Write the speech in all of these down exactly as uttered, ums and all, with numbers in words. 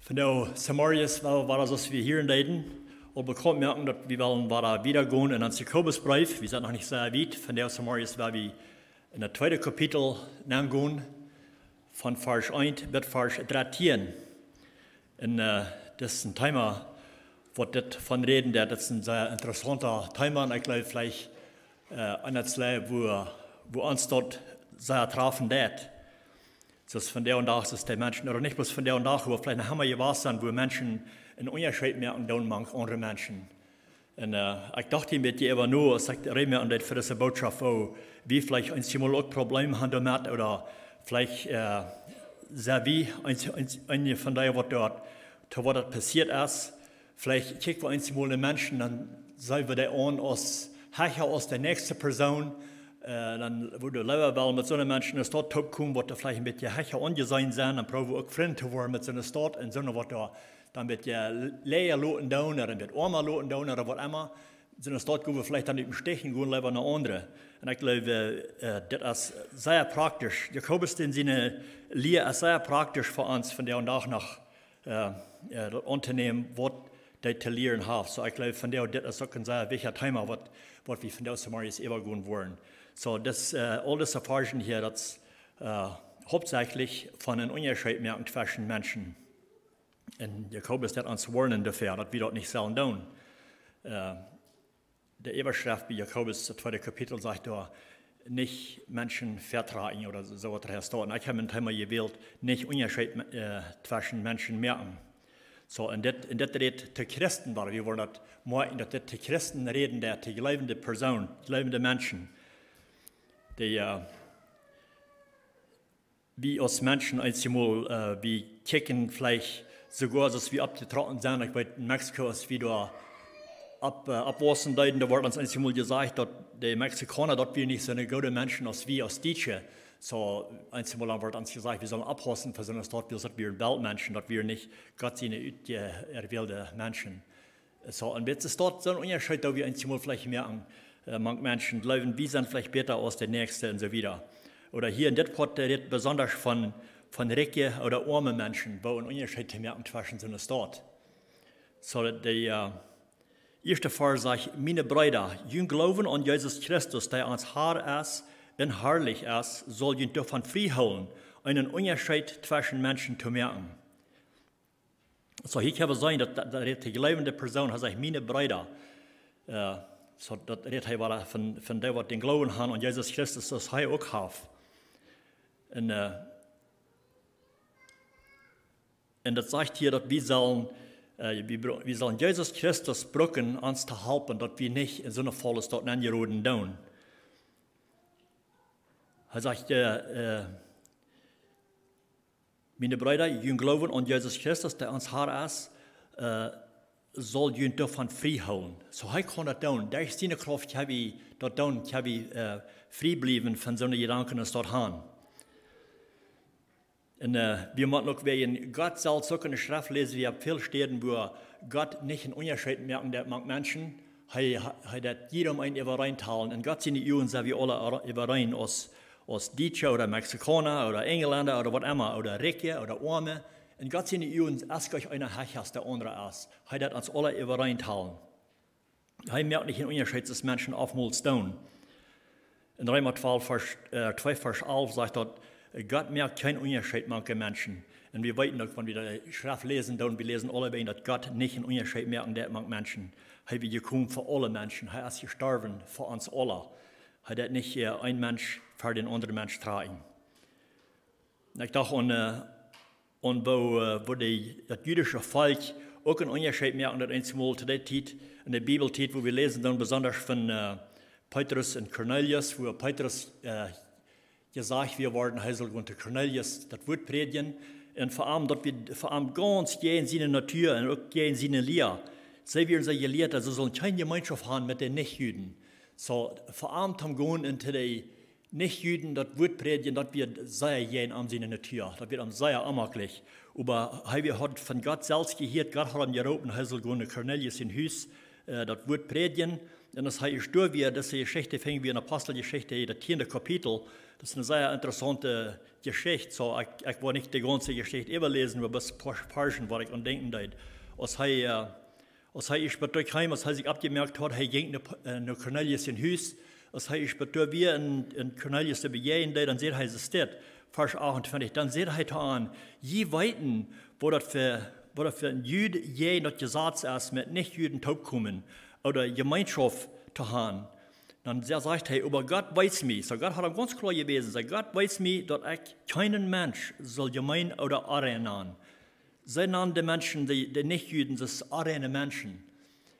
Vondoag zemorjes well wie wada, soo aus wie hia deeden, aul bekaunt moaken, daut wie wellen wada wieda gonen en ons Jakobusbreef. Wie sent noch nich sea wiet. Vondoag zemorjes well wie en daut tweede Kapitel nengonen, von Varsch eent bat Varsch dartieen. Un, äh, daut es een Thema, waut dit von räden deit. Daut es een sea interessauntet Thema un ekj jleew veleicht, äh, aun daut Läwen, wua, wua ons daut sea trafen deit. Soo aus vondoag dän Dach, soo aus de Menschen, ooda nich bloos vondoag dän Dach, oba veleicht noch emma jewast sent, wua Menschen eenen Unjascheet moaken doonen mank aundre Menschen. Un, äh, ekj docht een bät äwa no, aus ekj räd mie aun dit fa dise Bootschoft, woo wie veleicht eenjemol uk Probleme haben doamet, ooda veleicht, äh, sent wie eent, eent, eenje von dee, waut doa, to waut daut passieet es, veleicht kjikj wie eenjemol de Menschen, dan seenen wie dee aun aus hecha aus de näakjste Persoon, äh, dan wudden wie leewa wellen met soone Menschen en de Staut toopkomen, waut veleicht een bät hecha aunjeseenen sent, dan proowen wie uk Frind to woaren met soone Staut un soone, waut doa dan een bät läaja loten doonen, ooda een bät oama loten doonen, ooda waut emma. Soone Staut gonen wie veleicht dan ut dän Stich un gonen leewa no aundre. Un ekj jleew, äh, dit es sea praktisch. Jakobus, dän siene Lia es sea praktisch fa ons vondoag dän Dach noch, äh, äh, daut auntonämen, waut hee to lieren haft. Soo, ekj jleew, vondoag, dit es uk een sea wichtjet Thema, waut, waut wie vondoag zemorjes äwagonen woaren. Soo, daut, äh, aul dise Varschen hia, daut es, äh, hauptsächlich von eenen Unjascheet moaken tweschen Menschen. Un Jakobus deit ons woarnen doafäa, daut wie daut nich sellen doonen. Äh, de Äwaschreft bie Jakobus, daut tweede Kapitel, sajcht doa, nich Menschen vetrakjen ooda soo, soo waut doa steit. Un ekj hab een Thema jewält, nich Unjascheet, äh, tweschen Menschen moaken. Soo, un dit, un dit rät to Christen, wiels wie wellen daut moakjen, daut dit to Christen räden deit, to jleewende Persoon, jleewende Menschen. Dee, äh, wie aus Menschen eenjemol, äh, wie kjikjen veleicht soogoa, soo aus wie oppjetrocken sent. Ekj weet, en Mexiko, aus wie doa opp-, äh, oppwaussen deeden, doa wort ons eenjemol jesajcht, daut de Mexikauna, daut wieren nich soone goode Menschen aus wie, aus Dietsche. Soo, eenjemol dan wort ons jesajcht, wie sellen oppaussen fa soone Staut, wiels daut wieren Weltmenschen, daut wieren nich Gott siene utje-, erwählte Menschen. Soo, un wiels daut soon Unjascheet, daut wie eenjemol veleicht moaken, äh, mank Menschen, jleewen, wie sent veleicht bäta aus de näakjste un soo wieda. Ooda hia en dit Poat, äh, rät besonda von, von rikje ooda oame Menschen, woo een Unjascheet to moaken tweschen soone Staut. Soo, daut de, äh, ieeschte Varsch sajcht: Miene Breeda, jun Gloowen aun Jesus Christus, dee ons Herr es un harlich es, saul junt doavon frie hoolen, eenen Unjascheet tweschen Menschen to moaken. Soo, hia kjenn wie seenen, daut, daut, daut rät de jleewende Persoon, hee sajcht: Miene Breeda. Äh, soo, daut rät hee wada von, von dee, waut dän Gloowen haben aun Jesus Christus, soo aus hee uk haft. Un, äh, un daut sajcht hia, daut wie sellen, äh, wie bru-, wie sellen Jesus Christus brucken, ons to halpen, daut wie nich en soone Faul doa nenjeroden doonen. Hee sajcht, äh, äh, Miene Breeda, jun Gloowen aun Jesus Christus, dee ons Herr es, äh, saul junt doavon frie hoolen. Soo, hee kaun daut doonen. Derch siene Krauft kjenn wie daut doonen, kjenn wie, äh, frie bliewen von soone Jedanken aus daut haben. Un, äh, wie motten uk wäajen Gott selfst uk en de Schreft läsen, wie haben väl Städen, wua Gott nich een Unjascheet moaken deit mank Menschen. Hee, hee deit jieda eenen äwareen talen. En Gott siene Uagen sent wie aula äwareen aus, aus Dietsche ooda Mexikauna ooda Enjlenda ooda waut emma, ooda rikje ooda oame. En Gott siene Uagen es kjeen eena hecha aus de aundra es. Hee deit ons aula äwareen talen. Hee moakt nich een Unjascheet, soo aus Menschen oftmols doonen. En Reema twalf Varsch, äh, twee Varsch alf sajcht daut, Gott moakt kjeen Unjascheet mank Menschen. Un wie weeten uk, wan wie de Schreft läsen, dan wie läsen aulawäajen, daut Gott nich een Unjascheet moaken deit mank Menschen. Hee wia jekomen fa aule Menschen. Hee es jestorwen fa ons aula. Hee deit nich, äh, een Mensch ver dän aundren Mensch trakjen. Ekj docht aun, äh, aun woo, äh, woo de, daut jüdische Volkj uk een Unjascheet moaken, daut eenjemol to dee Tiet, en de Bibeltiet, wua wie läsen dan besonda von, äh, Petrus un Kornelius, wua Petrus, äh, jesajcht wia worden, hee saul gonen to Kornelius daut Wuat prädjen. Un fa am, daut wia fa am gaunz jäajen siene Natua un uk jäajen siene Lia. See wieren soo jelieet, daut see sullen kjeene Jemeenschoft haben met de Nichjuden. Soo, fa am toom gonen un to de Nichjuden daut Wuat prädjen, daut wia sea jäajen am siene Natua. Daut wia am sea onjemaklich. Oba hee wia, haud von Gott selfst jehieet, Gott haud am jeroopen, hee saul gonen no Kornelius sien Hus, äh, daut Wuat prädjen. Un aus hee ieescht doa wia, dise Jeschicht finj wie en Aposteljeschicht, daut tieende Kapitel. Daut es eene sea interessaunte Jeschicht. Soo, ekj, ekj woa nich de gaunze Jeschicht äwaläsen, oba bloos een poa Varsch, waut ekj aun denkjen deed. Aus hee, äh, aus hee ieescht bie doa kjeem, aus hee sikj oppjemoakt haud, hee jinkj no, äh, no Kornelius sien Hus. Aus hee ieescht bie doa wia un, un Kornelius doa bejäajend deed, dan säd hee, soo steit, Varsch achtuntwintich, dan säd hee to an: "Jie weeten, waut daut fa, waut daut fa een Jud jäajen daut Jesaz es, met Nichjuden toopkomen ooda Jemeenschoft to han." Dan sa-, sajcht hee: "Oba Gott wees mie." Soo Gott haud am gaunz kloa jewäsen, säd: "Gott wees mie, daut ekj kjeenen Mensch saul jemein ooda onrein nanen." See nanen de Menschen, dee, dee Nichjuden, daut onreine Menschen.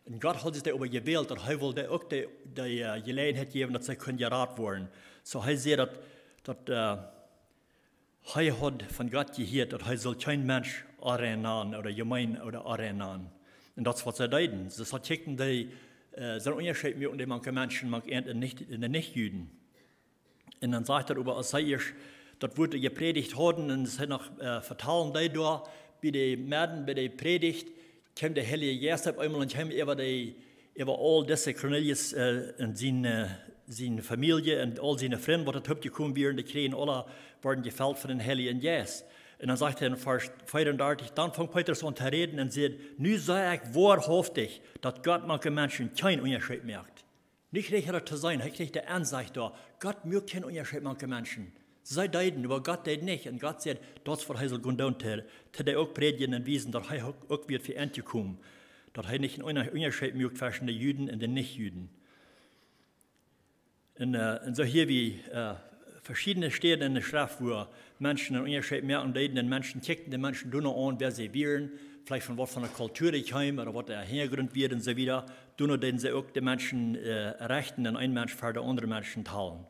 Un Gott haud sikj dee oba jewält, daut hee wull dee uk de, de, äh, Jeläajenheit jäwen, daut see kunnen jerat woaren. Soo hee säd daut, daut, äh, hee haud von Gott jehieet, daut hee saul kjeen Mensch onrein nanen ooda jemein ooda onrein nanen. Un daut es, waut see deeden. See kjikjten dee, äh, soon Unjascheet moaken, dee mank de Menschen, mank an un nich, un de Nichjuden. Un dan sajcht daut oba, aus see ieescht daut Wuat jeprädicht hauden un see noch, äh, vetalen deed doa bie de Menschen, bie de Prädicht, kjeem de Heilje Jeist opp eemol un kjeem äwa de, äwa aul dise Kornelius, äh, un siene, äh, siene Famielje un aul siene Frind, waut doa toopjekomen wieren, dee kjrieejen aula, worden jefelt von dän Heiljen Jeist. Un dan sajcht hee en Varsch veeaundartich: "Dan funk Petrus aun to räden un säd: Nu see ekj woarhauftich, daut Gott mank de Menschen kjeen Unjascheet moakt." Nich rajcht to sennen, hee kjrieech de Ensecht doa. Gott muak kjeen Unjascheet mank de Menschen. See deeden, oba Gott deed nich. Un Gott säd, daut es, waut hee saul gonen doonen, to, to dee uk prädjen un wiesen, daut hee uk, uk wia fa an to komen. Daut hee nich een Unja-, Unjascheet muak tweschen de Juden un de Nichjuden. Un, äh, un soo hia wie, äh, veschiedne Städen en de Schreft, wua Menschen een Unjascheet moaken deeden un Menschen kjikjten de Menschen doano aun, wäa see wieren, veleicht von waut fa eene Kultua dee kjeemen ooda waut de Hinjagrunt wia un soo wieda. Doano deeden see uk de Menschen, äh, rechten un een Mensch ver de aundre Menschen talen.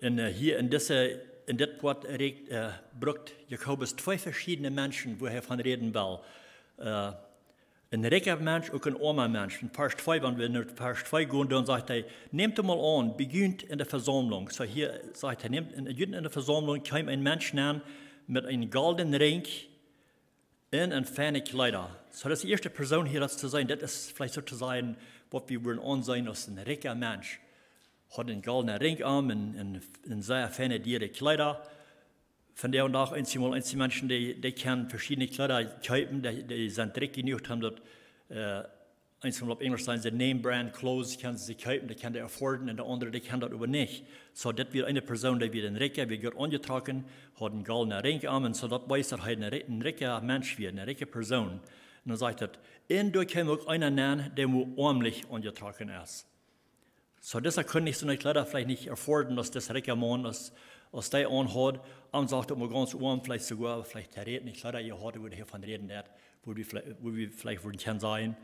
Un, äh, hia en dise, en dit Poat rät, äh, brukt Jakobus twee veschiedne Menschen, wua hee von räden well. Äh, een rikja Mensch, uk een oama Mensch. En Varsch twee, wan wie no Varsch twee gonen, dan sajcht hee: "Nämt am mol aun, bie junt en de Vesaumlunk." Soo hia sajcht hee, nämt, en, junt en de Vesaumlunk kjeem een Mensch nenn met een goldnen Rinkj un, un fiene Kjleeda. Soo daut es de ieeschte Persoon hia, daut to seenen, daut es veleicht soo to sajen, waut wie wudden aunseenen aus een rikja Mensch. Haud een goldnen Rinkj aun un, un, un sea fiene, diere Kjleeda. Vondoag dän Dach, eenjemol, eenje Menschen, dee, dee kjennen veschiedne Kjleeda kjeepen, dee, dee sent rikj jenuach, haben daut, äh, eenjemol opp Enjlisch sajen see name brand clothes, kjennen see kjeepen, dee kjennen dee afforden, un de aundre, dee kjennen daut oba nich. Soo, daut wia eene Persoon, dee wia een rikja, wia goot aunjetrocken, haud een goldnen Rinkj aun, un soo daut wees, daut hee een ri-, een rikja Mensch wia, eene rikje Persoon. Un dan sajcht daut: "Un doa kjeem uk eena nenn, dee mau oamlich aunjetrocken es." Soo, dise kunn nich soone Kjleeda veleicht nich afforden, aus dis rikja Maun, aus, aus dee aunhaud. Am sach daut mau gaunz oam, veleicht soogoa, veleicht hee rät nich Kjleeda jehaut, wua hee von räden deit, wua wie veleicht, wua wie veleicht wudden kjennen sajen.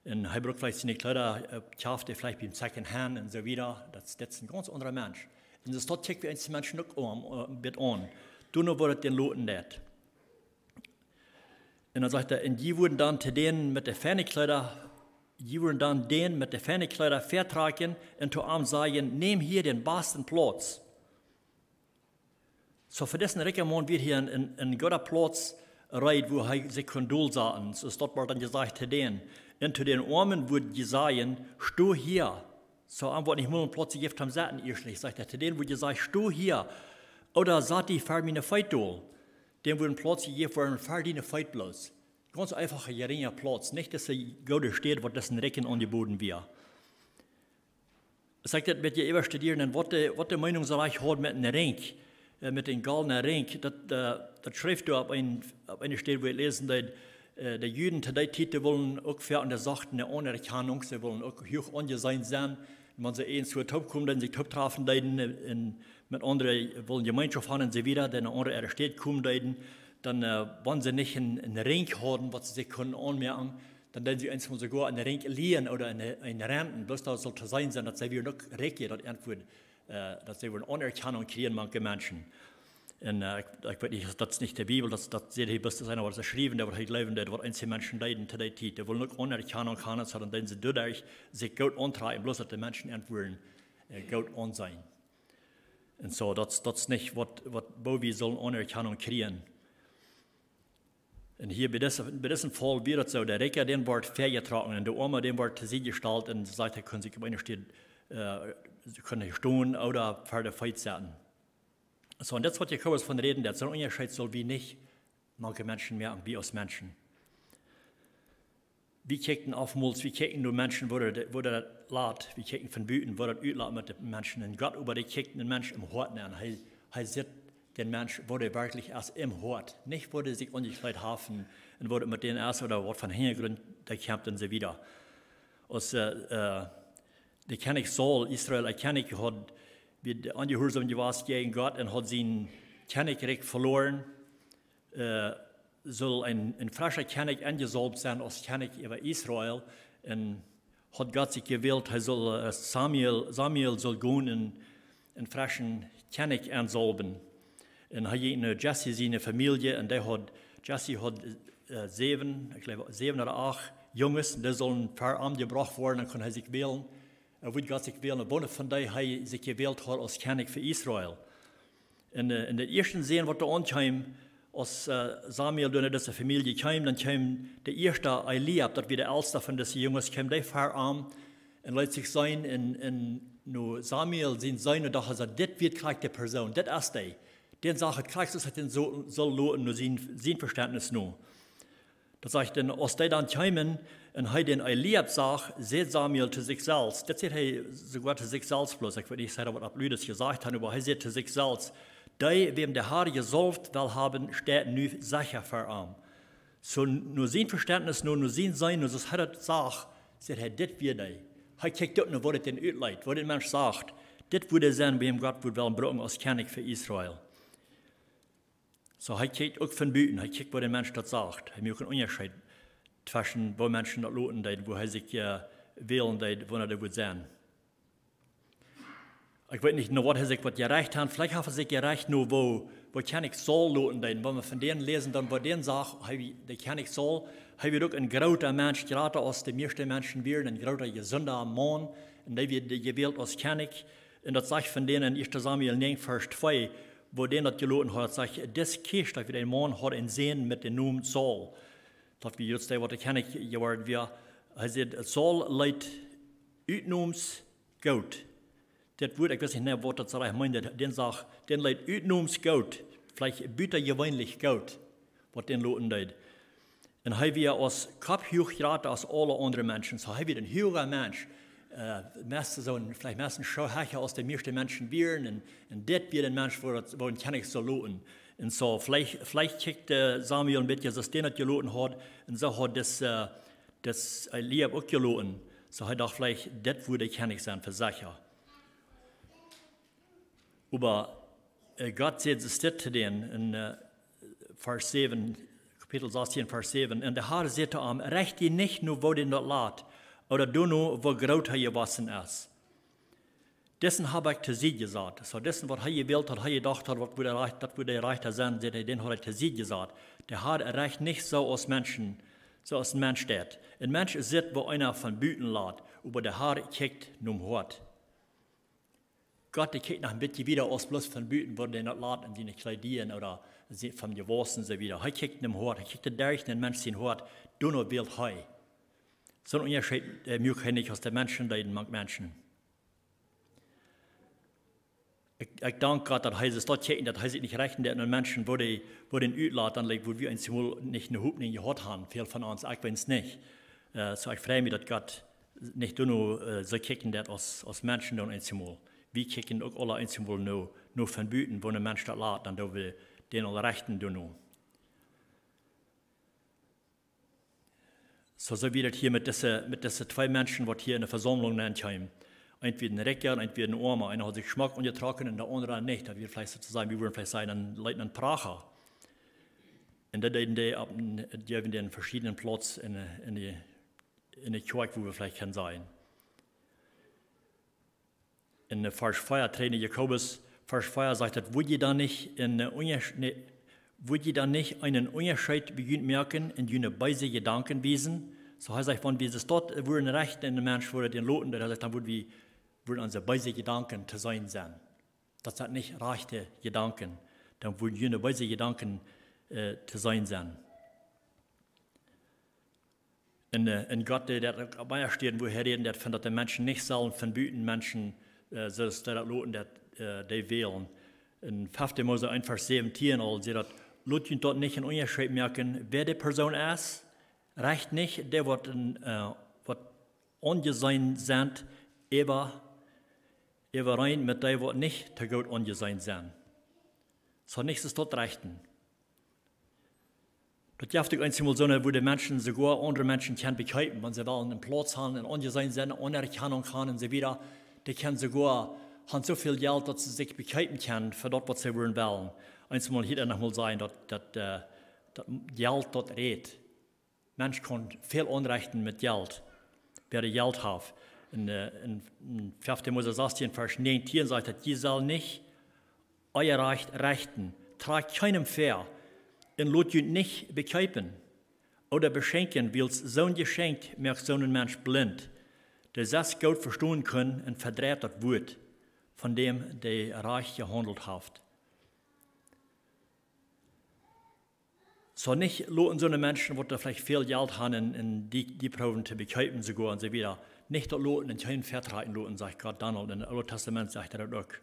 Un hee brukt veleicht siene Kjleeda, äh, kjeeft hee veleicht biem Second Hand un soo wieda. Daut, daut es een gaunz aundra Mensch. Un soo daut kjikj wie eenje Menschen uk aun, äh, een bät aun. Doano woat et dän loten deit. Un dan sajcht hee: "Un jie wudden dan to dän met de fiene Kjleeda, jie wudden dan dän met de fiene Kjleeda väatrakjen un to am sajen: Näm hia dän basten Plauz." Soo, fa disen rikjen Maun wia hia een, een, een gooda Plauz reed, wua hee sikj kunn dolsaten. Soo es daut, woat dan jesajcht to dän. Un to dän Oamen wudd jie sajen: Sto hia. Soo, am woat nich mol een Plauz jejäft toom sitten, ieeschtlich, sajcht hee, to dän wudd jie sajen: Sto hia. Ooda: Sat die ver miene Feet dol. Dän wudd een Plauz jejäft woaren ver diene Feet bloos. Gaunz eenfacha, jerinja Plauz. Nich dise goode Städ, waut disen Rikjen aunjeboden wia. Aus ekj daut met je äwa studieren un waut de, waut de Meenung soo rajcht haud met een Rinkj, äh, met een goldnen Rinkj, daut, äh, daut schreef doa opp een, opp eene Städ, wua ekj läsen deed, äh, de Juden to dee Tiet, dee wullen uk fa, un dee sochten ne Aunerkjanunk, see wullen uk huach aunjeseenen sennen. Un wan see eent soo toopkomen deeden, sikj tooptrafen deeden, äh, un met aundre wullen Jemeenschoft han un soo wieda, dee no aundre äare Städ komen deeden, dan, äh, wan see nich een, een Rinkj hauden, waut see sikj kunnen aunmoaken, dan deeden see eenjemol soogoa een Rinkj lieen ooda een, een renten. Bloos daut saul to seenen sennen, daut see wieren uk rikj, daut Auntwuat, äh, daut see wudden Aunerkjanunk kjrieen mank de Menschen. Un, äh, ekj, ekj weet nich, daut es nich de Bibel, daut, daut sajcht hee bloos, daut eena waut see schriewen, daut waut hee jleewen deed, waut eenje Menschen deeden to dee Tiet. Dee wullen uk Aunerkjanunk han, soo dan deeden see doaderch sikj goot auntrakjen, bloos daut de Menschen an wudden, äh, goot aunseenen. Un soo, daut, daut es nich waut, waut, woo wie sellen Aunerkjanunk kjrieen. Un hia bie disen, bie disen Faul wia daut soo, de Rikja, dän wort väajetrocken un de Oama, dän wort to Sied jestalt un sajcht, hee kunn sikj opp eene Städ, äh, kunn hee stonen ooda ver de Feet setten. Soo, un daut es waut Jakobus von räden deit, soon Unjascheet sell wie nich mank Menschen moaken, wie aus Menschen. Wie kjikjen oftmols, wie kjikjen no Menschen, woo daut, woo daut lat, wie kjikjen von buten, woo daut utlat met de Menschen. Un Gott oba, dee kjikjt dän Mensch em Hoat aun. Hee, hee sitt dän Mensch, woo dee werkjlich es em Hoat. Nich woo dee sikj aunjekjleet haft un woo daut met dän es ooda waut von Hinjagrunt dee kjemt un soo wieda. Aus, äh, äh, de Kjennich Saul, Israel, de Kjennich haud, wia onjehuarsom jewast jäajen Gott un haud sien Kjennichrikj veloaren, äh, sull een, een frescha Kjennich enjesaulft sennen aus Kjennich äwa Israel. Un haud Gott sikj jewält, hee sull, äh, Samuel, Samuel sull gonen un een freschen Kjennich ensaulwen. Un hee jinkj no Jesse siene Famielje un dee haud, Jesse haud, äh, säwen, ekj jleew, säwen ooda acht Junges, un dee sullen ver am jebrocht woaren, dan kunn hee sikj wälen. Äh, wudd Gott sikj wälen, woone von dee hee sikj jewält haud aus Kjennich fa Israel. Un, äh, un de ieeschte Sän, waut doa aunkjeem, aus, äh, Samuel doa no dise Famielje kjeem, dan kjeem de ieeschta, Eliab, daut wia de elsta von dise Junges, kjeem dee ver am un leet sikj seenen un, un no Samuel sien Sän, un docht hee soo: Dit wia krakjt de Persoon, dit es dee. Dän sach ekj krakjt, soo aus ekj dän sull, sull loten, no sien, sien Vestentnis no. Daut sajcht dan, aus dee dan kjeemen un hee dän Eliab sach, säd Samuel to sikj selfst, daut säd hee soogoa to sikj selfst bloos, ekj weet nich, aus hee daut opp ludes jesajcht haud, oba hee säd to sikj selfst: Dee, wäm de Har jesaulft well haben, steit nu secha ver am. Soo, no sien Vestentnis, no, no sien Sän, no soo aus hee daut sach, säd hee: Dit wia dee. Hee kjikjt uk no, woo daut dän utleet, woo de Mensch sach. Dit wudd dee sennen, wäm Gott wudd wellen brucken aus Kjennich fa Israel. Soo, hee kjikjt uk von buten, hee kjikjt, woo de Mensch daut sach. Hee moakt een Unjascheet tweschen, woo Menschen daut loten deeden, woo hee sikj, äh, wälen deed, woo dee wudd sennen. Ekj weet nich, no waut hee sikj waut jerecht haud. Veleicht haud hee sikj jerecht no, woo, woo Kjennich Saul loten deed. Wan wie von dän läsen, dan woo dän sach, hee, de Kjennich Saul, hee wia uk een groota Mensch, jrata aus de mieeschte Menschen wieren, een groota, jesunda Maun. Un dee wia jewält aus Kjennich. Un daut sajcht von dän en ieeschte Samuel näajen, Varsch twee, woo dän daut jeloten haud, sajcht: Dis Kisch, daut wia een Maun, haud een Sän met dän Nomen Saul. Daut wia jrod dee, waut de Kjennich jeworden wia. Hee säd, Saul leet utnoms goot. Dit Wuat, ekj weet nich, waut daut soo rajcht meent, dän sach, dän leet utnoms goot, veleicht butajeweenlich goot, waut dän loten deed. Un hee wia aus Kopp huach jrata aus aule aundre Menschen. Soo, hee wia een huaga Mensch, äh, meist soo een, veleicht meist een Schoo hecha aus de mieeschte Menschen wieren. Un, un dit wia een Mensch, woo daut, woo een Kjennich sull loten. Un soo, veleicht, veleicht kjikjt, äh, Samuel een bät, soo aus dän daut jeloten haud, un soo haud dis, äh, dis Eliab uk jeloten. Soo, hee docht veleicht, dit wudd de Kjennich sennen, fa secha. Oba, äh, Gott säd, soo steit to dän en, äh, Varsch säwen, Kapitel sastieen, Varsch säwen: Un de Har säd to am: Recht die nich no, woo dän daut lat, ooda doano, woo groot hee jewossen es. Disen hab ekj to Sied jesat. Soo, disen, waut hee jewält haud, hee jedocht haud, waut wudd rajcht, daut wudd de rajchta sennen, säd hee, dän haud hee to Sied jesat. De Har recht nich soo aus Menschen, soo aus een Mensch deit. Een Mensch sitt, woo eena von buten lat, oba de Har kjikjt nom Hoat. Gott, dee kjikjt noch een bät wieda aus bloos von buten, woo dän daut lat en siene Kjleeda ooda sie-, von jewossen, soo wieda. Hee kjikjt nom Hoat, hee kjikjt doa derch en dän Mensch sien Hoat, doano wält hee. Soon Unjascheet, äh, moakt hee nich aus de Menschen deeden mank Menschen. Ekj, ekj dank Gott, daut hee sikj daut kjikjt, daut hee sikj nich rechten deit aun Menschen, woo dee, woo dän utlat, dan, like, wudd wie eenjemol nich ne Hopninj jehaut haben, väl von ons, ekj weens nich. Äh, soo, ekj frei mie, daut Gott nich doano, äh, soo kjikjen deit aus, aus Menschen doonen eenjemol. Wie kjikjen uk aule eenjemol no, no von buten, woo een Mensch daut lat, dan doo wie dän aul rechten doano. Soo, soo wia daut hia met dise, met dise twee Menschen, waut hia en de Vesaumlunk nenkjeemen. Eent wia een Rikja un eent wia een Oama. Eena haud sikj schmock aunjetrocken un de aundra nich. Daut wia veleicht soo to sajen, wie wudden veleicht sajen, een, een Pracha. Un daut deeden dee opp een, dee jeewen dee een veschiednen Plauz en, en de, en de Kjoakj, woo wie veleicht kjennen sajen. En, äh, Varsch vea, tweede Jakobus, Varsch vea sajcht daut: Wudd jie dan nich een, äh, Unjasch-, nä, wudd jie dan nich eenen Unjascheet bie junt moaken un june beese Jedanken wiesen? Soo, hee sajcht, wan wie daut, äh, wudden rechten en de Mensch wudden dän loten, dan, hee sajcht, dan wudd wie, wudden onse beese Jedanken to seenen sennen. Daut sent nich rajchte Jedanken. Dan wudden june beese Jedanken, äh, to seenen sennen. Un, äh, un Gott, dee daut uk opp mea Städen, wua hee räden deit von daut de Menschen nich sellen von buten Menschen, äh, soo aus dee daut loten, daut, äh, dee wälen. En fefte Mose eent Varsch säwentieen aul sajcht daut: "Lot junt daut nich een Unjascheet moaken, wäa de Persoon es, rajcht nich dee, waut een, äh, waut aunjeseenen sent, äwa, äwareen met dee, waut nich too goot aunjeseenen sent." Soo nich es daut rajchten. Daut jeft uk eenjemol soone, wua de Menschen soogoa aundre Menschen kjennen bekjeepen, wan see wellen een Plauz haben, een Aunseenen sennen, Aunerkjanunk haben un soo wieda. Dee kjennen soogoa, haben soo väl Jelt, daut see sikj bekjeepen kjennen fa daut, waut see wellen wellen. Eenjemol hia noch mol sajen, daut, daut, äh, daut Jelt, daut rät. Mensch kaun väl aunrechten met Jelt, wäa de Jelt haft. En, äh, en, en fefte Mose sastieen Varsch näajentieen sajcht daut: "Jie sellen nich Onrajcht rechten. Trakjt kjeenem väa un lot junt nich bekjeepen ooda beschenkjen, wiels soon Jeschenkj moakt soon Mensch blint, dee selfst goot vestonen kaun un vedreit daut Wuat von däm, dee rajcht jehaundelt haft." Soo nich loten soone Menschen, waut veleicht väl Jelt haben un, un dee, dee proowen to bekjeepen soogoa un soo wieda, nich daut loten un kjeen Väatrakjen loten, sajcht Gott dan aul. En daut Oole Tastament sajcht hee daut uk.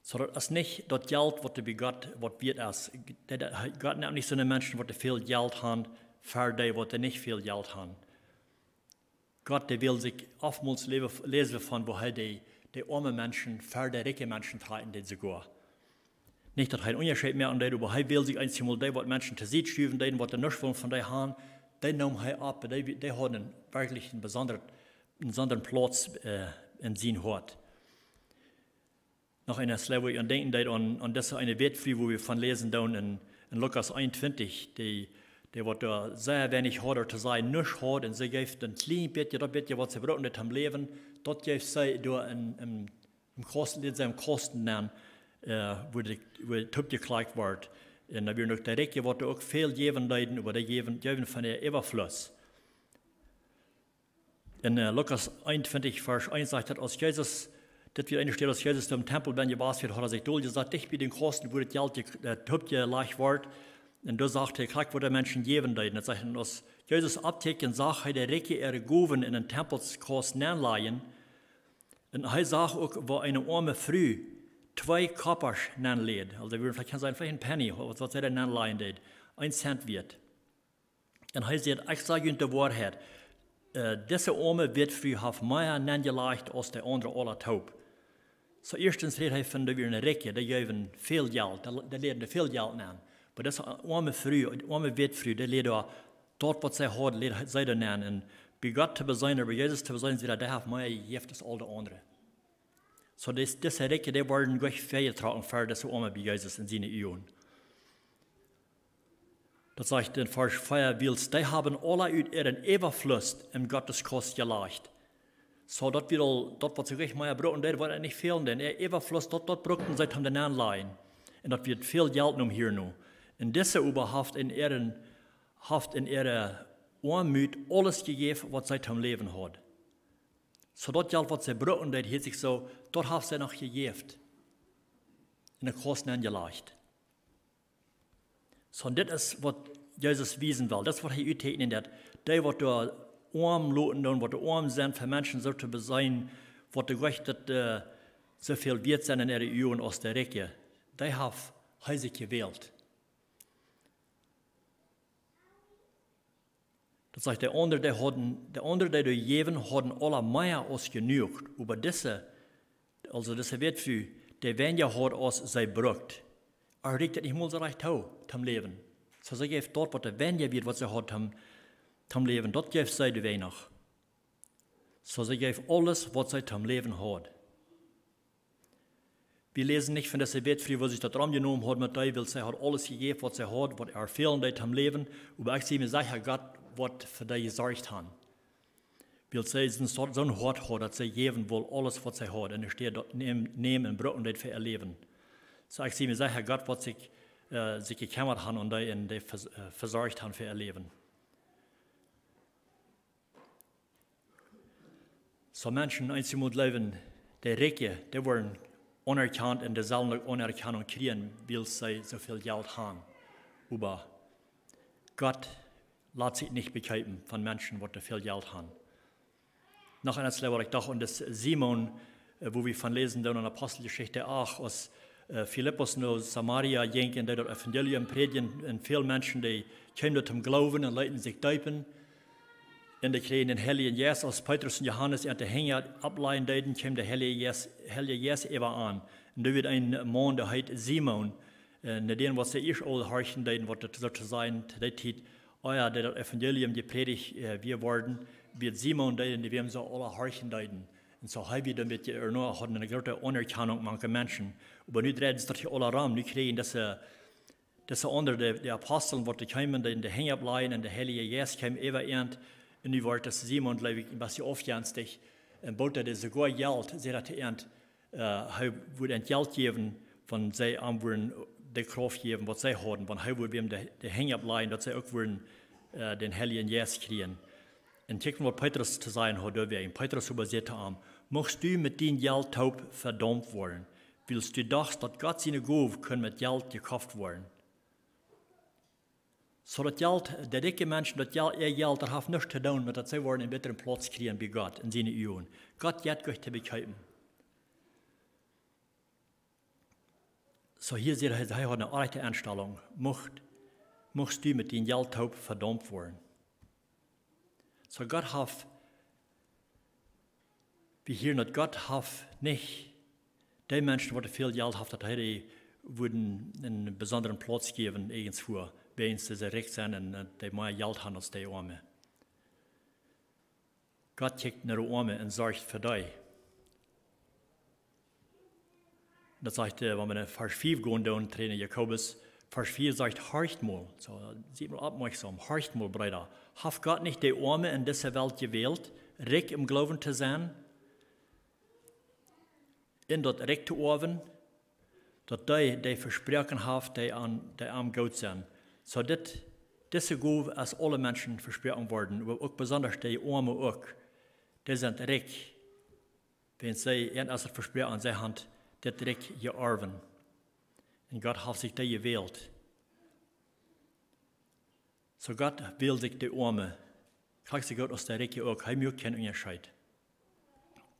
Soo daut es nich daut Jelt, waut bie Gott waut wieet es. Daut, daut, Gott nemt nich soone Menschen, waut väl Jelt haben, fa dee, waut nich väl Jelt haben. Gott, dee well sikj oftmols läwen, läsen von, woo hee dee, dee oame Menschen ver de rikje Menschen trakjen deed soogoa. Nich daut hee een Unjascheet moaken deed, oba hee well sikj eenjemol dee, waut Menschen to Sied schuwen deeden, waut nuscht wullen von dee haben, dee neem hee opp, dee, dee hauden werkjlich een besondret, een besondren Plauz, äh, en sien Hoat. Noch eene Sache, wua ekj aun denkjen deed, aun, aun dise eene Wätfru, wua wie von läsen doonen en, en Lukas eenuntwintich, dee, dee waut doa sea weinich haud, to sajen nuscht haud, un see jeef een kjlien bät, daut bät, waut see bruckten, dit aum Läwen, daut jeef see doa en, en, em Kosten, dit see em Kosten nenn, äh, wua dee, wua dee toopjeklakjt wort. Un doa wieren uk de Rikje, waut doa uk väl jäwen deeden, oba dee jäwen, jäwen von äa Äwafluss. En, äh, Lukas eenuntwintich, Varsch eent sajcht daut, aus Jesus, dit wia eene Städ, aus Jesus em Tempel bennen jewast wia, haud hee sikj doljesat, dicht bie dän Kosten, wua daut Jelt je-, äh, toopjelajcht wort. Un doa sach hee krakjt, waut de Menschen jäwen deeden. Daut sajcht, un aus Jesus oppkjikjt, sach hee de Rikje äare Gowen en dän Tempelskost nenlajen. Un hee sach uk, woo eene oame Fru twee Koppasch nenläd. Aulsoo, wie veleicht kjennen sajen, veleicht een Penny, waut, waut see doa nenlajen deed. Een Cent wieet. Un hee säd: "Ekj saj junt de Woarheit. Äh, dise oame Wätfru haft mea nenjelajcht aus de aundre aula toop." Soo, ieeschtens rät hee von de, wia eene Rikje, dee jeef väl Jelt, dee, dee läd väl Jelt nen. Oba dise oame Fru, oame Wätfru, dee läd doa, daut, waut see haud, läd see doa nen. Un bie Gott to beseenen, bie Jesus to beseenen, säd hee, dee haft mea jejäft aus aul de aundre. Soo, dis-, dise Rikje, dee worden jlikj väajetrocken ver dise oame bie Jesus en siene Uagen. Daut sajcht en Varsch vea: "Wiels dee haben aula ut äaren Äwafluss en Gott sienen Kost jelajcht." Soo, daut wia aul, daut, waut see jlikj mea bruckten, daut wort nich fälen, dän Ä-, Äwafluss, daut, daut bruckten see toom doa nenlajen. Un daut wia väl Jelt nu hia nu. Un dise oba haft en äaren, haft en äare Oamoot aules jejäft, waut see toom Läwen haud. Soo daut Jelt, waut see bruckten, daut hieed sikj soo, daut haft see noch jejäft. En de Kost nenjelajcht. Soo, dit es, waut Jesus wiesen well. Daut es, waut hee uttieekjnen deed. Dee, waut doa oam loten doonen, waut doa oam sent, fa Menschen soo to beseenen, waut doa jlikj daut, äh, soo väl wieet sent en äare Uagen aus de Rikje. Dee haft hee sikj jewält. Daut sajcht, de aundre, dee hauden, de aundre, dee doa jäwen, hauden aula mea aus jenuach. Oba dise, aulsoo dise Wätfru, dee weinja haud aus see brukt. Äa rieekjt daut nich mol soo rajcht too, toom Läwen. Soo see jeef daut, waut doa weinja wia, waut see haud toom, toom Läwen, daut jeef see doa weinich. Soo see jeef aules, waut see toom Läwen haud. Wie läsen nich von dise Wätfru, woo see daut romjenomen haud met dee, wiels see haud aules jejäft, waut see haud, waut äa fälen deed toom Läwen. Oba ekj sie mie secha, Gott woat fa dee jesorcht haben. Wiels see soon, soon Hoat haud, daut see jäwen wull aules, waut see haud. Un doa steit daut nämen, nämen un brucken deed fa äa Läwen. Soo, ekj sie mie secha, Gott woat sikj, äh, sikj jekjemmat haben un dee, un dee vers-, äh, vesorcht haben fa äa Läwen. Soo Menschen, eenjemol jleewen, de Rikje, dee woaren aunerkjant un dee sellen uk Aunerkjanunk kjrieen, wiels see soo väl Jelt haben. Oba Gott lat sikj nich bekjeepen von Menschen, waut väl Jelt han. Noch eent, waut ekj docht, un daut es Simon, äh, wua wie von läsen doonen en Aposteljeschicht acht, aus, äh, Filippus no Samaria jinkj un dee daut Evangelium prädjen, un väl Menschen, dee kjeemen doa toom Gloowen un leeten sikj deepen. Un dee kjrieejen dän Heiljen Jeist, aus Petrus un Johanes äant de Henj opplajen deeden, kjeem de Heilje Jeist, Heilje Jeist äwa an. Un doa wia een Maun, dee heet Simon. Äh, no dän, waut see ieescht aul horchen deeden, waut daut soo to sajen, to dee Tiet, oh jo, dee daut Evangelium jeprädicht, äh, wia worden, wia Simon dee, un dee wia soo aula horchen deeden. Un soo hee wia dan met de, ea noch haud eene groote Aunerkjanunk mank de Menschen. Oba nu dreid sikj daut hia aula rom, nu kjrieejen dise, dise aundre, de, de Apostel, waut doa kjeemen, dee de Henj opplajen un de Heilje Jeist kjeem äwa äant. Un nu wort dis Simon, jleew ekj, een bät aufjenstich. Un bood dee soogoa Jelt, säd hee to äant, äh, hee wudd äant Jelt jäwen, wan see am wudden de Krauft jäwen, waut see hauden, wan hee wudd wäm de, de Henj opplajen, daut see uk wudden, äh, dän Heiljen Jeist kjrieen. Un kjikj, waut Petrus to sajen haud doawäajen. Petrus oba säd to am: "Muchst du met dien Jelt toop vedaumt woaren, wiels du dochst, daut Gott siene Gow kunn met Jelt jekoft woaren." Soo daut Jelt, de rikje Menschen, daut Jelt, äa Jelt, daut haft nuscht to doonen met daut see woaren eenen bätren Plauz kjrieen bie Gott en siene Uagen. Gott jeit goanich to bekjeepen. Soo hia sajcht hee, hee haud eene rajchte Enstalunk. Muchst, muchst du met dien Jelt toop vedaumt woaren. Soo Gott haft, wie hieren daut, Gott haft nich dee Menschen, waut väl Jelt han, daut hee dee wudd eenen besondren Plauz jäwen, irjentwua, wäajens see rikj sent un, äh, dee mea Jelt han aus dee Oame. Gott kjikjt no de Oame un sorcht fa dee. Daut sajcht, äh, wan wie en Varsch fief gonen doonen, drie Jakobus, Varsch fief sajcht: "Horcht mol." Soo, siet mol oppmoakjsom. "Horcht mol, Breeda. Haft Gott nich de Oame en dise Welt jewält, rikj em Gloowen to sennen, un daut Rikj to oawen, daut dee, dee vesproaken haft, dee aun, dee am goot sent?" Soo dit, dise Gow es aule Menschen vesproaken worden, oba uk besonda de Oame uk. Dee sent rikj. Wiels see, an es et vesproaken, see han dit Rikj jeorwen. Un Gott haft sikj dee jewält. Soo Gott wält sikj de Oame. Krakjt soo goot aus de Rikje uk. Hee moakt kjeen Unjascheet.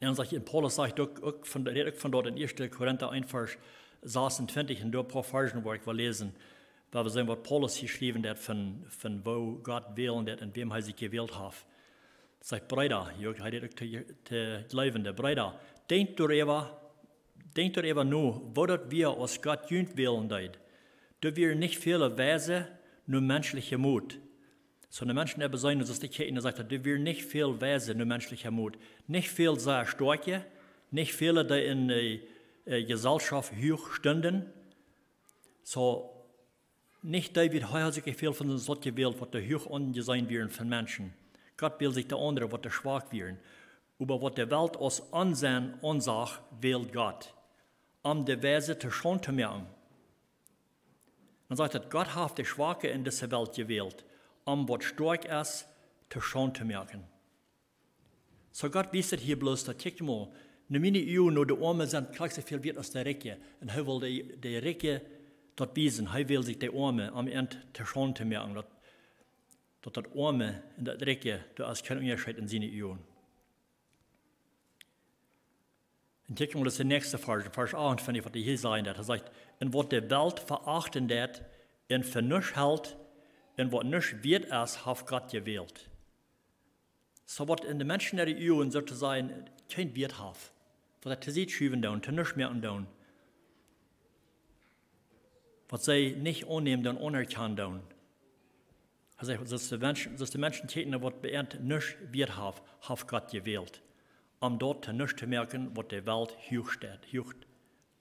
Un dan sajcht, un Paulus sajcht uk, uk von, rät uk von doa en Ieeschte Korinta eent, Varsch sasuntwintich, un doa een poa Varzen, wua ekj well läsen, wua wie seenen, waut Paulus hia jeschräwen haft von, von woo Gott wälen deed un wäm hee sikj jewält haft. Sajcht: "Breeda", jo, hee rät uk to, to Jleewende, "Breeda, denkjt doaräwa, denkjt doaräwa no, woo daut wia, aus Gott junt wälen deed. Doa wieren nich väle Weise no menschlichem Mot." Soo de Menschen, dee beseenen, daut es de Kjoakj, un dan sajcht hee, doa wieren nich väl Weise no menschlichem Mot. Nich väl sea stoakje, nich väle, dee en, äh, äh, Jeselschoft huach stunden. Soo, nich dee, waut hee haud sikj väl von sien Sort jewält, waut doa huach aunjeseenen wieren von Menschen. Gott wält sikj de aundre, waut doa schwak wieren. Oba waut de Welt aus Onsenn aunsach, wält Gott, om de Weise to Schaund to moaken. Dan sajcht et, Gott haft de Schwake en dise Welt jewält, om waut stoakj es to Schaund to moaken. Soo Gott wiest et hia bloos, daut, kjikj mol, no miene Uagen, no de Oame sent krakjt soo väl wieet aus de Rikje. Un hee well de, de Rikje daut wiesen. Hee well sikj de Oame, om an to Schaund to moaken, daut, daut daut Oame un daut Rikje, doa es kjeen Unjascheet en siene Uagen. Un kjikj mol, daut es de näakjste Varsch, Varsch achtuntwintich, waut hee hia sajen deed. Hee sajcht: "Un waut de Welt veachten deed un fa nuscht helt, un waut nuscht wieet es, haft Gott jewält." Soo waut en de Menschen äare Uagen, soo to sajen, kjeen Wieet haft, waut see to Sied schuwen doonen, to nuscht moaken doonen, waut see nich aunnämen doonen, aunerkjanen doonen. Hee sajcht, soo aus de Menschen, soo aus de Menschen kjikjen, waut bie an nuscht Wieet haft, haft Gott jewält, om daut to nuscht to moaken, waut de Welt huach steit, huach,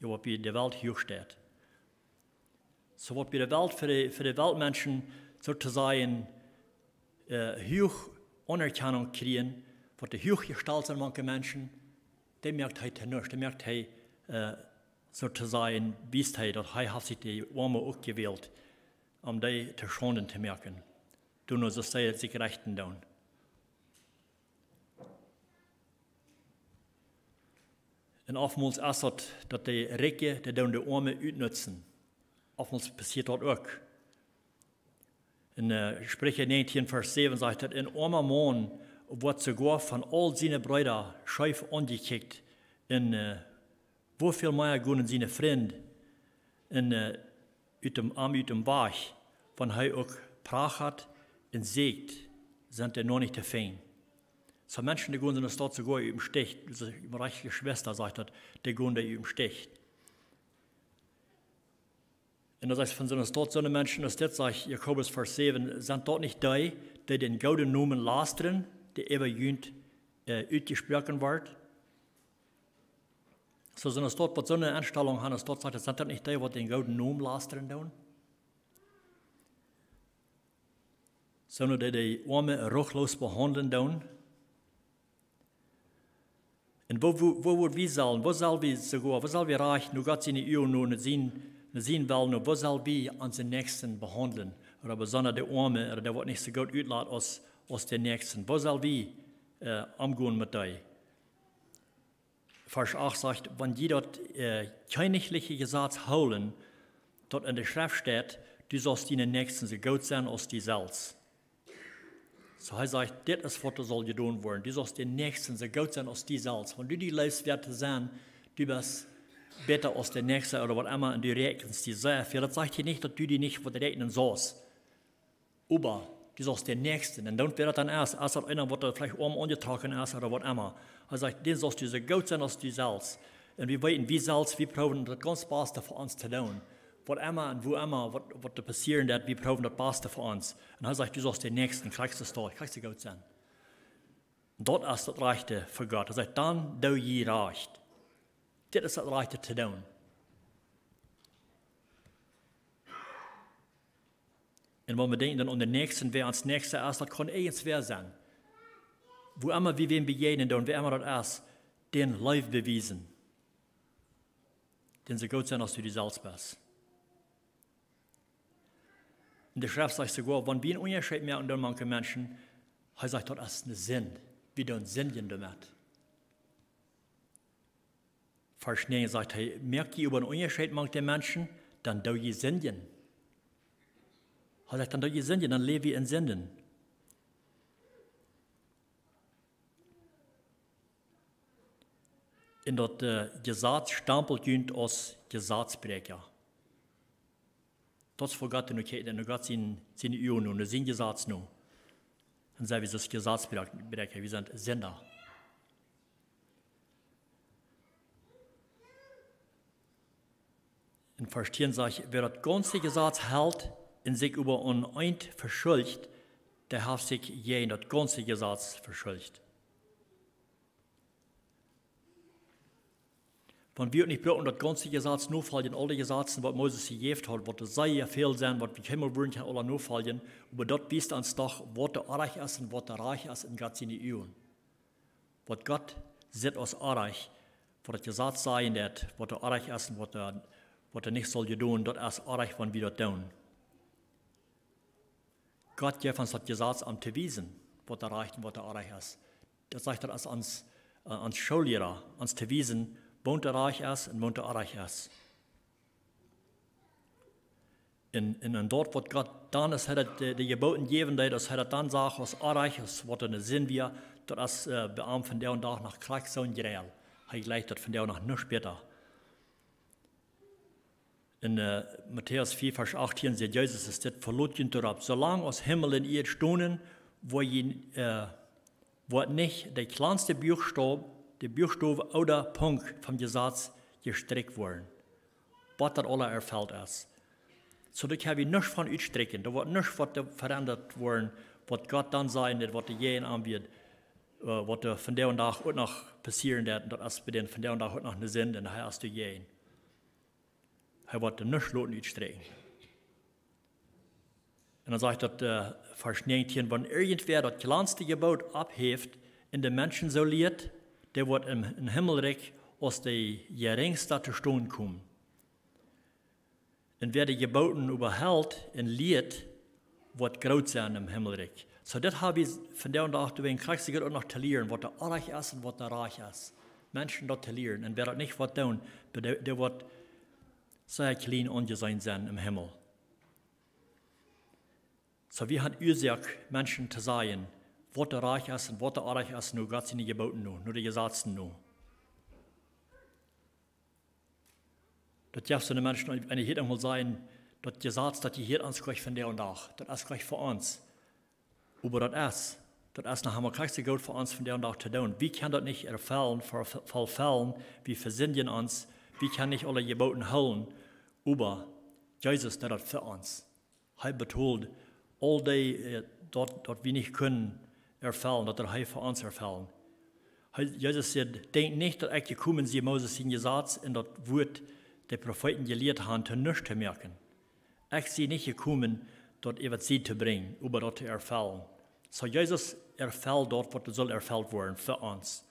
jo, waut bie de Welt huach steit. Soo waut bie de Welt, fa de, fa de Weltmenschen, soo to sajen, äh, huach Aunerkjanunk kjrieen, waut dee huach jestalt sent mank de Menschen, dee moakt hee to nuscht, dee moakt hee, äh, soo to sajen, wiest hee, daut hee haft sikj de Oame uk jewält, om dee to Schaunden to moaken. Doano, soo aus see sikj rechten doonen. Un oftmols es daut, daut de Rikje, dee doonen de Oame utnutzen. Oftmols passieet daut uk. En Spricha näajentieen Varsch säwen sajcht daut: Een oama Maun woat soogoa von aul siene Breeda scheef aunjekjikjt. Un woo väl mea gonen siene Frind un ut dem, am ut dem Wajch, wan hee uk prachat un sieekjt, sent dee noch nich to finjen. Soo Menschen, dee gonen en de Staut soogoa ut dem Stich, soo rajchte Jeschwista, sajcht daut, dee gonen dee ut dem Stich. Un daut es von soone Staut, soone Menschen aus dit, sajcht Jakobus Varsch säwen: Sent daut nich dee, dee dän gooden Nomen lastren, dee äwa junt utjesproaken woat? Soo soone Staut, waut soone Enstalunk han, aus daut sajcht, sent daut nich dee, waut dän gooden Nomen lastren doonen? Soone, dee de Oame ruchloos behaundlen doonen? Un woo, woo, woo woa wie sellen, woo sell wie soogoa, woo sell wie rajcht no Gott siene Uagen no, no sien, no sien Wellen no, woo sell wie onse Näakjsten behaundlen? Ooda besonda de Oame, ooda dee, waut nich soo goot utlat aus, aus de Näakjsten. Woo sell wie omgonen met dee? Varsch acht sajcht: Wan jie daut kjennichliche Jesaz hoolen, daut en de Schreft steit: Du saust dienen Näakjsten soo goot sennen aus die selfst. Soo hee sajcht, dit es waut doa saul jedonen woaren. Du saust dän Näakjsten soo goot sennen aus die selfst. Wan du die leefst wieet to sennen, du best bäta aus de Näakjste ooda waut emma, un du räakjenst die sea väl. Daut sajcht hia nich, daut du die nich waut räakjnen saust. Oba du saust dän Näakjsten, un dan, wäa daut dan es, es daut eena, waut veleicht oam aunjetrocken es ooda waut emma, hee sajcht, dän saust du soo goot sennen aus die selfst. Un wie weeten, wie selfst, wie proowen daut gaunz baste fa ons to doonen. Waut emma un woo emma waut, waut doa passieren deit, wie proowen daut baste fa ons. Un hee sajcht, du saust dän Näakjsten krakjt soo, krakjt soo goot sennen. Daut es daut Rajchte fa Gott. Hee sajcht, dan doo jie rajcht. Dit es daut Rajchte to doonen. Un wan wie denkjen dan aun dän Näakjsten, wäa ons Näakjsta es, daut kaun irjentwäa sennen. Woo emma wie wäm bejäajnen doonen, wäa emma daut es, dän Leew bewiesen. Dän soo goot sennen aus du die selfst best. Un de Schreft sajcht soogoa, wan wie een Unjascheet moaken doonen mank de Menschen, hee sajcht, daut es ne Sind. Wie doonen sindjen doamet. Varsch näajen sajcht hee: Moak jie oba een Unjascheet mank de Menschen, dan doo jie sindjen. Hee sajcht, dan doo jie sindjen, dan läw jie en Sinden. Un daut Jesaz stampelt junt aus Jesazbräakja. Daut es fa Gott, un uk, un no Gott sien, siene Uagen no, no sien Jesaz no. Dan sent wie soo aus Jesazbräakja, wie sent Sinda. En Varsch tieen sajcht: Wäa daut gaunze Jesaz helt un sikj oba aun eent veschuldicht, dee haft sikj jäajen daut gaunze Jesaz veschuldicht. Wan wie uk nich bruken daut gaunze Jesaz nofoljen, aule Jesazen, waut Moses jejäft haud, waut doa sea väl sent, waut wie kjeenmol wudden kjennen aula nofoljen, oba daut wiest ons doch, waut doa orrajcht es un waut doa rajcht es en Gott siene Uagen. Waut Gott sitt aus orrajcht, waut daut Jesaz sajen deit, waut doa orrajcht es un waut doa, waut doa nich saul jedonen, daut es orrajcht, wan wie daut doonen. Gott jeft ons daut Jesaz, om to wiesen, waut doa rajcht un waut doa orrajcht es. Daut sajcht, daut es ons, ons Schoolliera, ons to wiesen, waut doa rajcht es un waut doa orrajcht es. Un, un, un daut, waut Gott dan, aus hee daut, de, de Jebooten jäwen deed, aus hee daut dan sach aus orrajcht, aus waut ne Sind wia, daut es bie am vondoag dän Dach noch krakjt soon Jreel. Hee jleicht daut vondoag noch nuscht bäta. En Matäus vea, Varsch achtieen sajcht Jesus, es dit: Velot junt doaropp, soo lang aus Himmel un Ieed stonen, woat nich de kjlanste Buakstow, de Buakstow ooda Punkt vom Jesaz jestrikjt woaren, bat daut aula erfelt es. Soo, doa kjenn wie nuscht von utstrikjen, doa woat nuscht waut doa verendat woaren, waut Gott dan sajen deit, waut doa jäajen am wia, waut doa vondoag dän Dach uk noch passieren deit, un daut es bie dän vondoag dän Dach uk noch ne Sind, un hee es doajäajen. Hee woat doa nuscht loten utstrikjen. Un dan sajcht daut, Varsch näajentieen: Wan irjentwäa daut kjlanste Jeboot opphäft un de Menschen soo lieet, dee woat em, em Himmelrikj aus de jerinjsta to stonen komen. Un wäa de Jebooten oba helt un lieet, woat groot sennen em Himmelrikj. Soo, dit ha wie vondoag dän Dach, doa wie en Christus uk noch to lieren, waut doa orrajcht es un waut doa rajcht es. Menschen daut to lieren. Un wäa daut nich woat doonen, dee, dee woat sea kjlien aunjeseenen sennen em Himmel. Soo wie haben Uasoak, Menschen to sajen, waut doa rajcht es un waut doa orrajcht es, no Gott siene Jeboten no, no de Jesazen no. Daut jeft soone Menschen, wan ekj daut mol saj, daut Jesaz, daut jehieet ons jlikj vondoag dän Dach. Daut es jlikj fa ons. Oba daut es, daut es noch emol jlikj soo goot fa ons vondoag dän Dach to doonen. Wie kjennen daut nich erfellen, ver-, ver-, erfellen. Wie vesindjen ons. Wie kjennen nich aule Jeboten hoolen. Oba Jesus deed daut fa ons. Hee betold aul dee, äh, daut, daut wie nich kunnen erfellen, daut deed hee fa ons erfellen. Hee, Jesus säd: "Denkjt nich, daut ekj jekomen sie, Moses sien Jesaz un daut Wuat, de Profeeten jelieet haben, to nuscht to moaken. Ekj sie nich jekomen, daut äwa sikj to brinjen, oba daut to erfellen." Soo Jesus erfelt daut, waut doa saul erfelt woaren fa ons.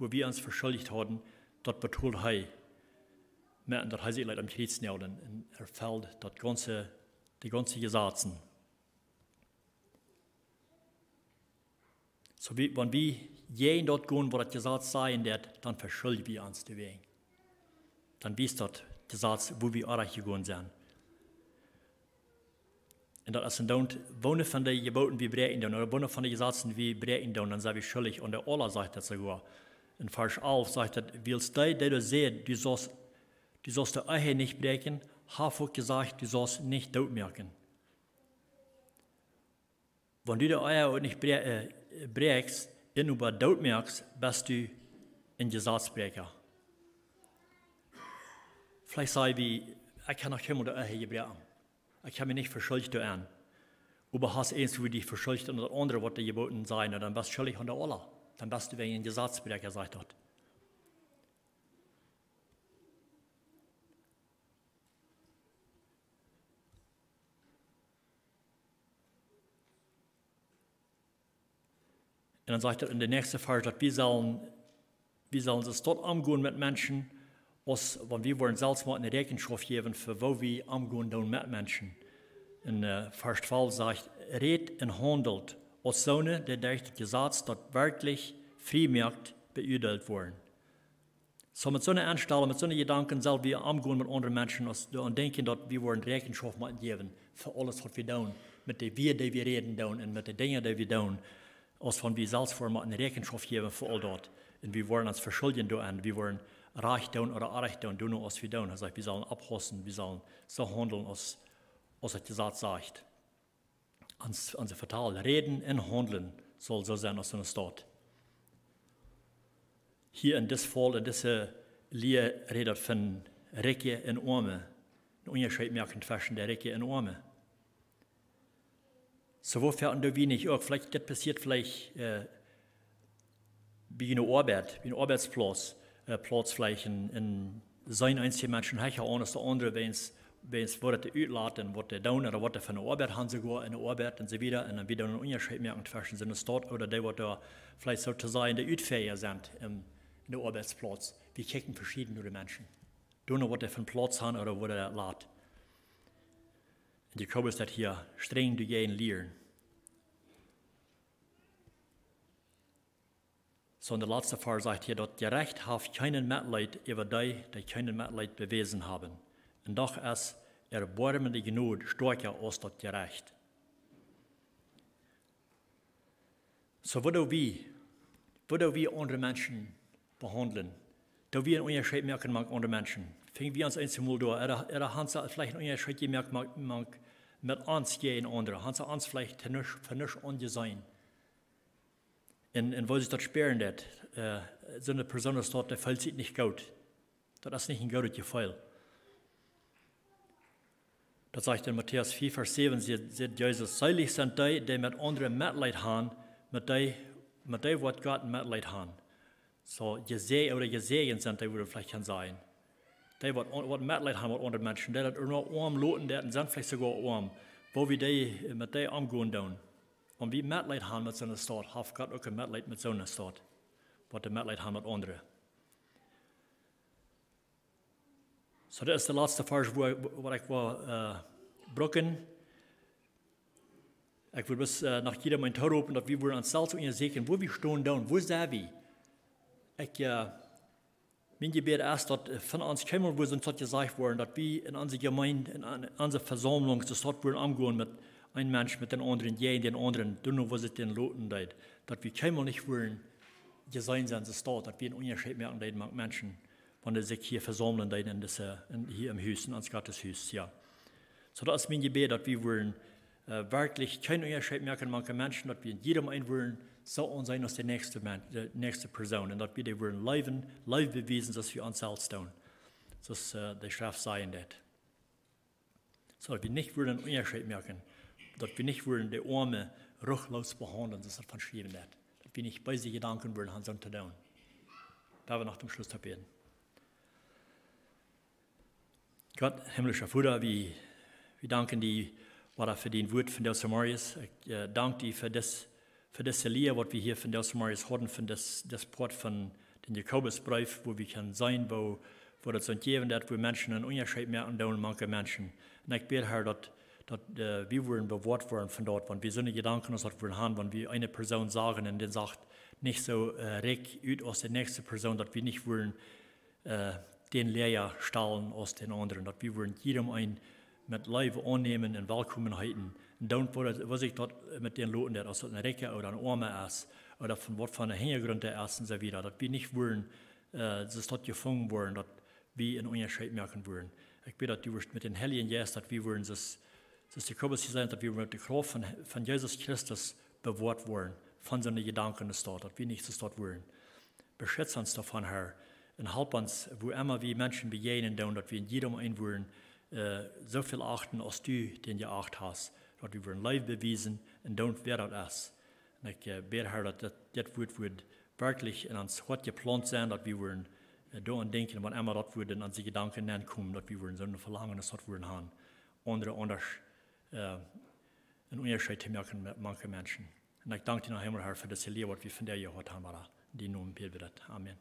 Wua wie ons veschuldicht hauden, daut betold hee. Met daut hee sikj leet aum Kjriez näajlen un erfelt daut gaunze, de gaunze Jesazen. Soo wie, wan wie jäajen daut gonen, waut daut Jesaz sajen deed, dan veschuldjen wie ons doawäajen. Dan wiest daut Jesaz, wua wie orrajcht jegonen sent. Un daut es een Doont, woone von de Jeboten wie bräakjen doonen, ooda woone von de Jesazen wie bräakjen doonen, dan sent wie schuldich aun de aula, sajcht daut soogoa. En Varsch alf sajcht daut: "Wiels dee, dee doa säd, du saust, du saust de Ehe nich bräakjen, haft uk jesajcht, du saust nich dootmoaken." Wan du de Ehe uk nich brä-, äh, bräakjst un oba dootmoakst, best du een Jesazbräakja. Veleicht saj wie: "Ekj hab noch kjeenmol de Ehe jebroaken. Ekj hab mie nich veschuldicht doaraun." Oba hast eent, wua du die veschuldichst aun daut aundre, waut de Jeboten sajen, dan best schuldich aun de aula. Dan best du wäajen een Jesazbräakja, sajcht daut. Un dan sajcht daut en de näakjste Varsch, daut wie sellen, wie sellen soo stoakj omgonen met Menschen, aus wan wie woaren selfst mol eene Räakjenschoft jäwen fa woo wie omgonen doonen met Menschen. En, äh, Varsch twalf sajcht: "Rät un haundelt aus soone, dee derch daut Jesaz, daut werkjlich frie moakt, beuadeelt woaren." Soo met soone Enstalunk, met soone Jedanken sell wie omgonen met aundre Menschen, aus doaraun denkjen, daut wie woaren Räakjenschoft motten jäwen fa aules, waut wie doonen, met de Wieed, dee wie räden doonen un met de Dinja, dee wie doonen, aus wan wie selfst woaren motten Räakjenschoft jäwen fa aul daut. Un wie woaren ons veschuldijen doaraun, wie woaren rajcht doonen ooda orrajcht doonen, doonen aus wie doonen. Hee sajcht, wie sellen oppaussen, wie sellen soo haundlen aus, aus daut Jesaz sajcht. Ons, onse Vetal, Räden un Haundlen saul soo sennen aus soone Staut. Hia en dit Faul, en dise Lia rät daut von Rikje un Oame. Een Unjascheet moaken tweschen de Rikje un Oame. Soo, woo foaken doo wie nich uk, veleicht, dit passieet veleicht, äh, bie eene Oabeit, bie een Oabeitsplauz, äh, Plauz veleicht en, en sent eenje Menschen hecha aun aus de aundre, wäajens, wäajens waut dee utlaten, waut dee doonen, ooda waut dee fa eene Oabeit haben, soogoa eene Oabeit un soo wieda. Un dan wada een Unjascheet moaken tweschen soone Staut ooda dee, waut doa veleicht soo to sajen de Utfeaja sent en, en de Oabeitsplauz. Wie kjikjen veschieden no de Menschen. Doonen, waut dee fa een Plauz haben ooda woo dee lat. Un Jakobus sajcht hia: "Strenj doajäajen lieren." Soo, en de latste Varsch sajcht hia: "Daut Jerecht haft kjeen Metleet äwa dee, dee kjeen Metleet bewäsen haben. Un doch es erboarmende Jnod stoakja aus daut Jerecht." Soo, woo doo wie, woo doo wie aundre Menschen behaundlen? Doo wie een Unjascheet moaken mank aundre Menschen? Finj wie ons eemol doa, ooda, ooda haben see veleicht een Unjascheet jemoakt mank, mank, met ons jäajen aundre? Haben see ons veleicht to nuscht, fa nuscht aunjeseenen? Un, un woo sikj daut spieren deit, äh, soone Persoon aus daut, dee feelt sikj nich goot. Daut es nich een goodet Jefeel. Daut sajcht en Matäus vea, Varsch säwen, sajcht, sajcht Jesus: "Seelich sent dee, dee met aundre Metleet haben, met dee, met dee woat Gott Metleet haben." Soo, jesäajent ooda jesäajent sent dee, woo wie veleicht kjennen sajen. Dee, waut, waut Metleet haben met aundre Menschen, dee daut uk noch oam loten, dee sent veleicht soogoa oam. Woo wie dee, met dee omgonen doonen. Wan wie Metleet haben met soone Staut, haft Gott uk een Metleet met soone Staut. Waut dee Metleet haben met aundre. Soo, daut es de latste Varsch, woo, woo ekj well, äh, brucken. Ekj well bloos, äh, noch jieda mol tooropen, daut wie woaren ons selfst unjasieekjen, woo wie stonen doonen, woo sent wie. Ekj, äh, mien Jebäd es, daut, äh, von ons kjeenmol woat soont jesajcht woaren, daut wie en onse Jemeent, en, en onse Vesaumlunk, soo staut woaren omgonen met een Mensch met dän aundren, jäajen dän aundren, doonen, woo sikj daut loten deed. Daut wie kjeenmol nich wudden jeseenen sennen, soo staut, daut wie eenen Unjascheet moaken deeden mank Menschen, wan dee sikj hia vesaumlen deeden en dise, en, hia em Hus, en ons Gottes Hus, jo. Soo, daut es mien Jebäd, daut wie wudden, äh, werkjlich kjeen Unjascheet moaken mank Menschen, daut wie en jiedem eenen wudden soo aunseenen aus de näakjste Men-, de näakjste Persoon. Un daut wie dee wudden leewen, Leew bewiesen, soo aus wie ons selfst doonen. Soo aus, äh, de Schreft sajen deit. Soo daut wie nich wudden eenen Unjascheet moaken, daut wie nich wudden de Oame ruchloos behaundlen, soo aus daut von schriewen deit. Daut wie nich beese Jedanken wudden haben, soo to doonen. Doa well wie noch toom Schluss opp bäden. Gott, himmlischa Voda, wie, wie danken die, Voda, fa dien Wuat vondoag zemorjes. Ekj, äh, dank die fa dis, fa dise Lia, waut wie hia vondoag zemorjes hauden, von dis, dis Poat von dän Jakobusbreef, wua wie kjennen seenen, woo, woo daut soo jäwen deit, wua Menschen eenen Unjascheet moaken doonen mank Menschen. Un ekj bäd, Herr, daut, daut, äh, wie wudden bewoat woaren von daut, wan wie soone Jedanken aus daut wudden haben, wan wie eene Persoon sajen un dee sajcht nich soo, äh, rikj ut aus de näakjste Persoon, daut wie nich wudden, äh, dän läaja stalen aus dän aundren, daut wie wudden jiedem eenen met Leew aunnämen un welkom heeten. Un dan, woo daut, woo sikj daut met dän loten deit, aus daut een Rikja ooda een Oama es, ooda von waut fa een Hinjagrunt hee es un soo wieda, daut wie nich wudden, äh, soo staut jefungen woaren, daut wie eenen Unjascheet moaken wudden. Ekj bäd, daut du wurscht met dän Heiljen Jeist, daut wie wudden, soo aus, soo aus Jakobus jesajcht, daut wie met de Krauft von, von Jesus Christus bewoat woaren, von soone Jedanken soo staut, daut wie nich soo staut wudden. Beschutz ons doavon, Herr, un help ons, wua emma wie Menschen bejäajnen doonen, daut wie en jiedem eenen wudden, äh, soo väl achten aus du dän jeacht hast, daut wie wudden Leew bewiesen un doonen, wäa daut es. Un ekj, äh, bäd, Herr, daut, daut dit Wuat wudd werkjlich en ons Hoat jeplaunt sennen, daut wie wudden, äh, doaraun denkjen, wan emma daut wudd en onse Jedanken nenkomen, daut wie wudden soon Velangen aus daut wudden haben, aundre aundasch, äh, eenen Unjascheet to moaken met mank Menschen. Un ekj dank die noch eemol, Herr, fa dise Lia, waut wie vondoag jehuat haben, Voda. En dien Nomen bäd wie daut. Amen.